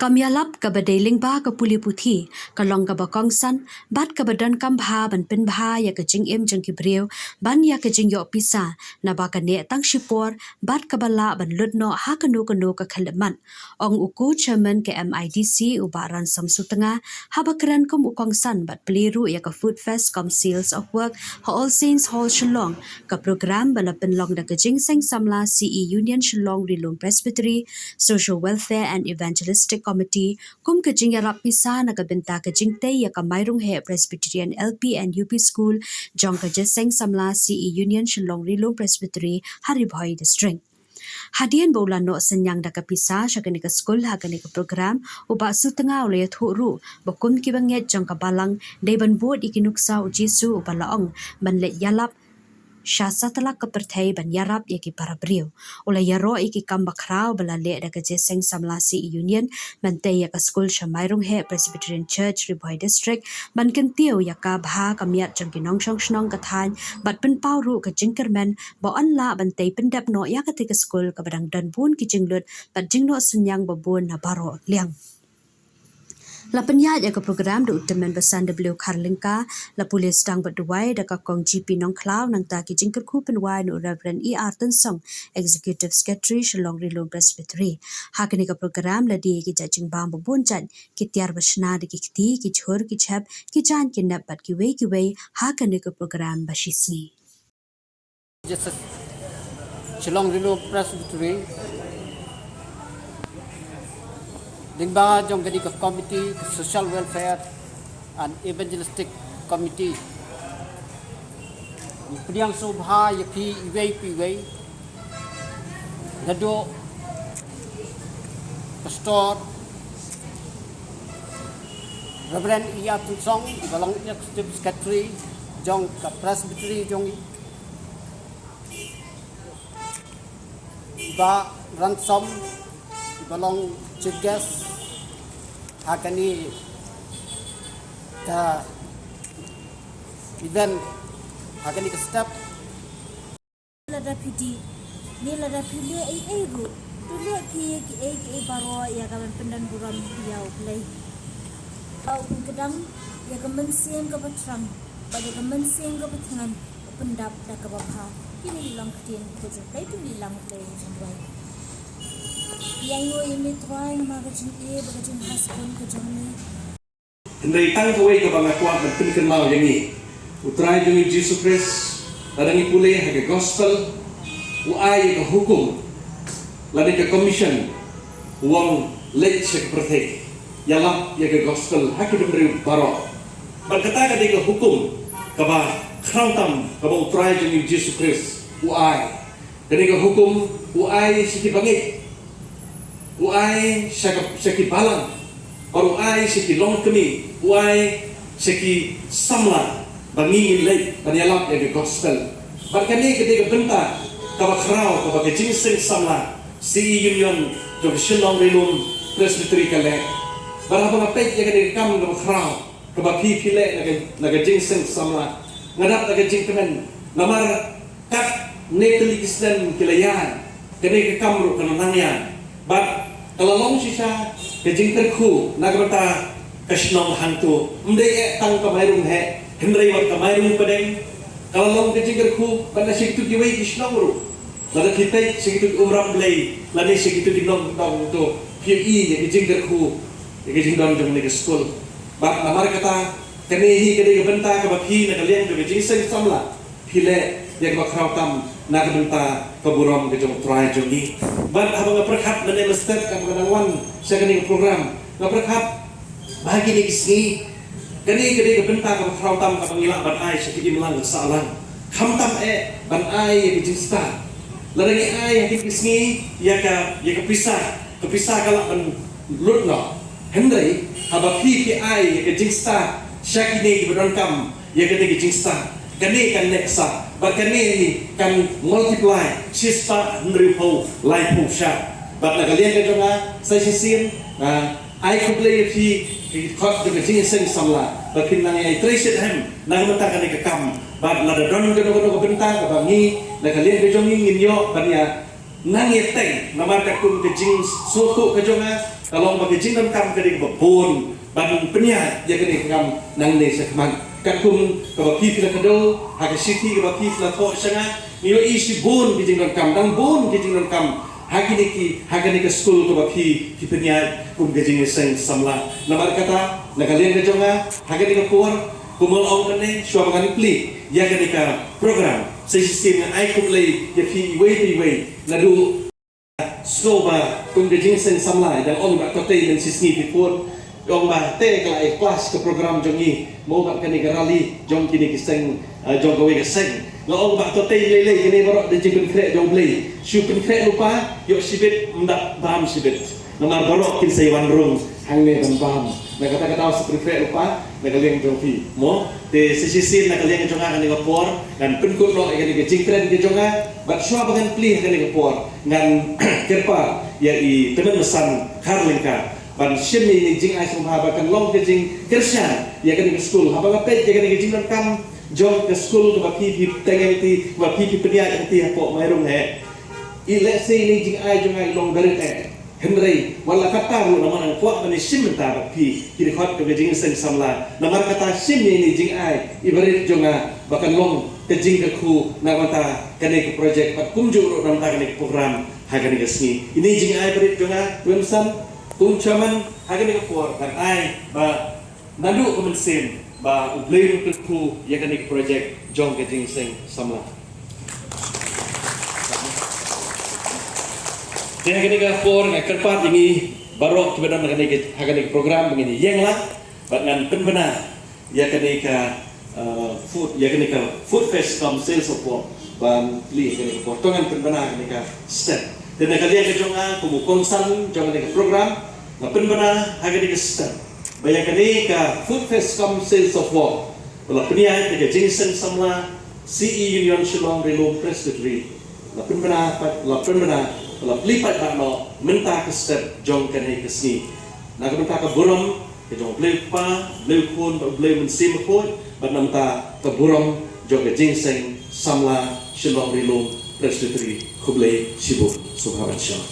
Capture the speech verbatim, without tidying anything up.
Kam ïalap kaba dei lyngba ka pule puthi, ka long kaba kongsan, bad kaba donkam bha ban pynbha ïa ka jingim jong ki briew, ban ïa ka jingïoh pisa, naba ka neh tang shipor, bad kaba lah ban lut noh ha kano kano ka khyllipmat. Ong u co-chairman ka M I D C u Bah Ransom Sutnga, haba kren kum u kongsan bad plie ruh ïa ka Food Fest cum Sales of Work ha All Saints Hall Shillong, ka program ba la pynlong da ka Jingseng Samla C E Union Shillong Ri Lum Presbytery, Social Welfare and Evangelistic Committee, kum ka jingïarap pisa na ka bynta ka jingtei ïa ka Mairungheh Presbyterian L P and U P School, jong ka Jingseng Samla C E Union Shillong Ri Lum Presbytery, ha Ri Bhoi District. Hadien ba u la noh synñiang da ka pisa sha kane ka skul ha kane ka program, u Bah Sutnga u la ïathuh ruh ba kum ki bangeit jong ka balang, dei ban bud ïa ki nuksa u Jisu uba la ong ban leit ïalap sha satlak ka pyrthei ban ïarap ïa ki para briew. U la ïaroh ïa ki kam bakhraw ba la leh da ka Jingseng Samla C E Union, ban tei ïa ka skul sha Mairungheh Presbyterian Church, Ri Bhoi District, ban kyntiew ïa ka bha ka miat jong ki nongshong shnong ka thaiñ, bad pynpaw ruh ka jingkyrmen ba yn lah ban tei pyndep noh ïa kata ka skul kaba dang don bun ki jinglut bad jingnoh synñiang ba bun na baroh liang. La pynïaid ïa ka program da u tymmen basan W Kharlyngka, la pule sdang bad duwai da ka Kong G P Nongkhlaw, nangta ki jingkyrkhu pynwai na u Reverend E R Tynsong, Executive Secretary Shillong Ri Lum Presbytery. Ha kane ka program la die ki jait jingbam ba bun jait, ki tiar ba shna da ki kti, ki jhur, ki jhep, ki jaiñ ki nep bad kiwei kiwei, ha kane ka program ba shisngi. Shillong Ri Lum Presbytery, lyngba jong kane ka committee, ka Social Welfare and Evangelistic Committee, ngi pdiang sngewbha ïa phi iwei pa iwei, naduh Pastor Reverend E R Tynsong, uba long Executive Secretary jong ka Presbytery jong ngi, Bah Ransom, uba long Chief Guest ha kane ka event, ha kane ka step. Lada phi dih, ne lada phi leh ei ei ruh, to leh phi ïa kiei kiei baroh ïa ka ban pyndonkam burom ïa U Blei. Ba u pynkdang ïa ka mynsiem kaba thrang, bad ïa ka mynsiem kaba thngan, u pyndap da kaba bha. Kine ki long ktien ka jong U Blei, to ngin ïalam U Blei ha ka jingduwai. Ïa ngi, ïa me Trai, namar ka jingïeit bad ka jinghasbun ka jong me. Hynrei tang kawei kaba nga kwah ban pynkynmaw ïa ngi. U Trai jong ngi Jisu Khrist, lada ngi pule ha ka gospel, u ai ïa ka hukum, lane ka commission, u ong leit sha ka pyrthei, ïalap ïa ka gospel ha ki bynriew baroh. Bad kata ka dei ka hukum kaba khraw tam kaba u Trai jong ngi Jisu Khrist u ai. Kane ka hukum u ai sha ki bangeit, u ai sha ka, sha ki balang, bad u ai sha ki longkmie, u ai sha ki samla, ba ngi ngin leit ban ïalap ïa ka gospel. Bad kane ka dei ka bynta kaba khraw kaba ka Jingseng Samla C E Union jong ka Shillong Ri Lum Presbytery ka leh. Bad haba nga peit ïa kane ka kam kaba khraw kaba phi phi leh na ka, na ka Jingseng Samla, nga dap da ka jingkmen, namar katne tylli ki snem ki la ïaid, kane ka kam ruh ka la nang ïaid. Bad ka la long shisha ka jingkyrkhu na ka bynta ka shnong hangto. Ym dei eh tang ka Mairungheh, hynrei wat ka Mairung Pdeng ka la long ka jingkyrkhu, bad na sha kito kiwei ki shnong ruh. Lada phi peit sha kito ki umrang Blei, lane sha kito ki nongkyndong to, phi ïohi ïa ka jingkyrkhu, ïa ka jingdon jong kane ka skul. Bad namar kata, kane hi ka dei ka bynta kaba phi na ka liang jong ka Jingseng Samla phi leh ïa kaba khraw tam na ka bynta ka burom ka jong U Trai jong ngi. Bad haba nga pyrkhat mynne mynstep haba nga dang wan sha kane ka program, nga pyrkhat ba ha kine ki sngi, kane ka dei ka bynta kaba khraw tam kaba ngi lah ban ai sha ki imlang sahlang. Khamtam eh ban ai ïa ka jingstad. Lada ngi ai ha kine ki sngi ïa ka, ïa ka pisa, ka pisa ka lah ban lut noh. Hynrei haba phi phi ai ïa ka jingstad sha kine kiba donkam ïa kane ka jingstad, kane kan neh sah, bad kane kan multiply shispah hynriewphew laiphew shah. Bad na ka liang ka jong nga sa shisien, ah, ai khublei ïa phi, ki khot jong ka Jingseng Samla, ba phin nang ïai trei shitrhem na ka bynta kane ka kam. Bad lada don kano kano ka bynta kaba ngi na ka liang ka jong ngi ngin ïoh ban ïa nang ïateng, namar katkum ka jingsngewthuh ka jong nga, ka long ba ka jingdonkam ka dei kaba bun ban pynïaid ïa kane ka kam nangne shakhmat. Katkum kaba phi phi la kdew ha ka shithi kaba phi phi la thoh sha nga, ngi ïohi shibun ka jingdonkam, dang bun ka jingdonkam ha kine ki, ha kane ka skul kaba phi phi pynïaid kum ka jingïaseng samla. Namar kata, na ka liang ka jong nga, ha kane ka por, kumba ong mynne, shuwa ba ngan plie ïa kane ka program, sa shisien nga ai khublei ïa phi iwei pa iwei naduh shuwa ba kum ka jingïaseng samla, dang ong ba to tei mynshisngi phi phone, ong ba te ka la ai clash ka program jong ngi mo bad kane ka rally jong kine ki seng, eh, jong kawei ka seng. Nga ong ba to tei lei lei, kine baroh da jingpynkhreh jong U Blei. Shu pynkhreh lypa, ïoh shibit, ym dap bam shibit. Namar baroh kin sa ïawan rung hangne ban bam. Na kata ka daw sa pynkhreh lypa na ka liang jong phi mo. Te sa shisien na ka liang jong nga, kane ka por ngan pynkut noh ïa kane ka jingkren ka jong nga. Bad shuwa ba ngan plie ha kane ka por, ngan kyrpad ïa i Tymmen Basan Kharlyngka ban shim ïa ine i jingai sngewbha ba kan long ka jingkyrshan ïa kane ka skul. Haba nga peit ïa kane ka jingdonkam jong ka skul kaba phi phi teng ïa kti, kaba phi phi pynïaid ïa kti hapoh Mairung, eh, i lehse ine i jingai jong nga i long barit, eh. Hynrei wat la katta ruh, namar nga kwah ban ïashim bynta bad phi, ki dkhot ka jingïaseng samla. Namar kata shim ïa ine i jingai i barit jong nga ba kan long ka jingkyrkhu na ka bynta kane ka project bad kumjuh ruh na ka bynta kane ka program ha kane ka sngi. Ine i jingai barit jong nga, Tymmen Basan, kum chairman ha kane ka por, ngan ai ba naduh ka mynsiem ba U Blei un kyrkhu ïa kane ka project jong ka jingïaseng samla. Te ha kane ka por nga kyrpad ïa ngi baroh kiba don ha kane ka, ha kane ka program ba ngin ïeng lang bad ngan pynbna ïa kane ka, uh, food, ïa kane ka food fest cum sales of work ban plie ha kane ka por. To ngan pynbna ïa kane ka step. Te na ka liang ka jong nga kum u kongsan jong kane ka program, nga pynbna ha kane ka step ba ïa kane ka food fest cum sales of work ba la pynïaid da ka jingïaseng samla C E Union Shillong Ri Lum Presbytery, la pynbna pat, la pynbna, la plie pat bha noh mynta ka step jong kane ka sngi. Na ka bynta ka burom ka jong U Blei Kpa, U Blei Khun bad U Blei Mynsiem Bakhuid, bad na ka bynta ka burom jong ka jingïaseng samla Shillong Ri Lum Presbytery. Khublei shibun, sngewbha ban shong.